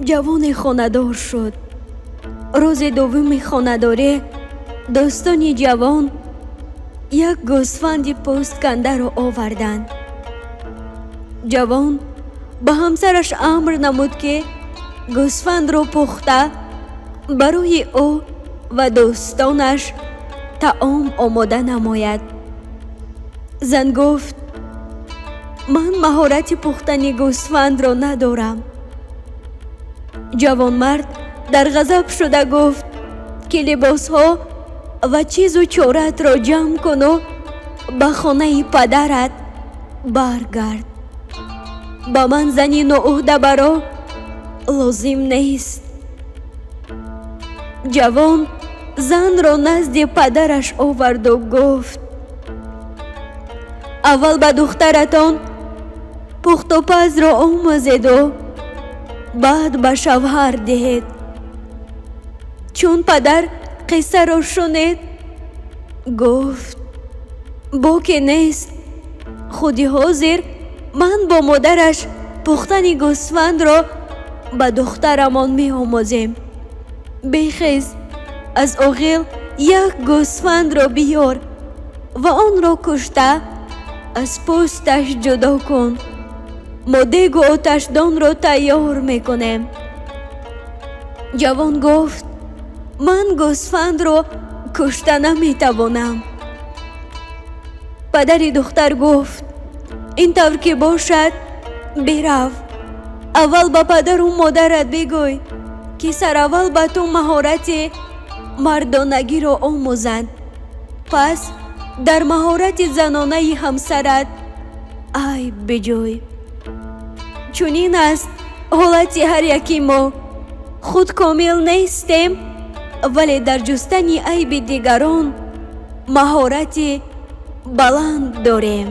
Ҷавоне хонадор шуд. Рӯзи дуввуми хонадорӣ дӯстони ҷавон як гӯсфанди пӯсткандаро оварданд. Ҷавон ба ҳамсараш амр намуд, ки гӯсфандро пухта, барои ӯ ва дӯстонаш таом омода намояд. Зан гуфт: «Ман маҳорати пухтани гӯсфандро надорам». Ҷавонмард дар ғазаб шуда гуфт, ки либосҳо ва чизу чораатро ҷамъ куну ба хонаи падарат баргард. Ба ман зани ноуҳдабаро лозим нест. Ҷавон занро назди падараш оварду гуфт: «Аввал ба духтаратон пухтупазро омӯзеду баъд ба шавҳар диҳед». Чун падар қиссаро шунид, гуфт: «Боке нест, худи ҳозир ман бо модараш пухтани гӯсфандро ба духтарамон меомӯзем. Бехез, аз оғил як гӯсфандро биёр ва онро кушта, аз пӯсташ ҷудо кун. Мо дегу оташдонро тайёр мекунем». Ҷавон гуфт: «Ман гӯсфандро кушта наметавонам». Падари духтар гуфт: «Ин тавр ки бошад, бирав, аввал ба падару модарат бигӯй, ки сараввал ба ту маҳорати мардонагиро омӯзанд, пас дар маҳорати занонаи ҳамсарат айб биҷӯй». Чунин аст ҳолати ҳар яки мо: худ комил нестем, вале дар ҷустани айби дигарон маҳорати баланд дорем.